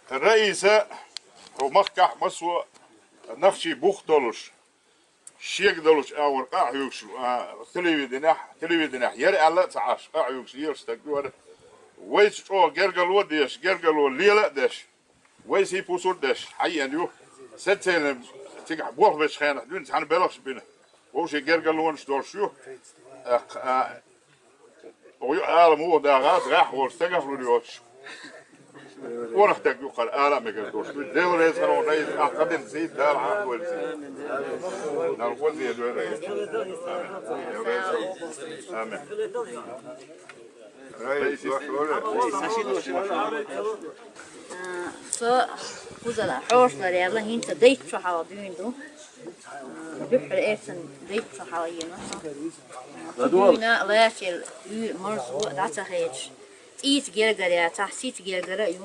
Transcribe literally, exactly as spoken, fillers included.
Раиса, хӀу махкахь массо а нохчий бух долуш, шега долуш агӀор къа а хьоьгуш, а, телевиденехь, телевиденехь яра аьлла а ца Ӏаш, къа а хьоьгуш лелаш стаг ю хӀара. Вайца чӀогӀа гергарло а деш, гергарло лела а деш, вай сий пусар а деш, хьаеана ю. Сецелем цигахь болх бечу хенахь дуьйна цхьана белхаш бина. Вовшийн гергарлонаш долуш ю. А, а, Оха ю ала муха дагӀа, гӀехь волу стагах лур йоцуш. Орах таг юккъара ала а мегар долуш. Дела реза хьуна, ахь кхадина сийта, Дала хьан а войла сийта. Дала гӀо зен дойла. Амин. Со кхузара хьошалара яьлла, хӀинца дайта чохь а дуьйна ду. Дуьххьара эрцан дайта чохь а йина. Дуьйна лаьцча уьйр марзо а дӀа ца хедаш. ЦӀийца гергара яцахь, сица гергара а ю.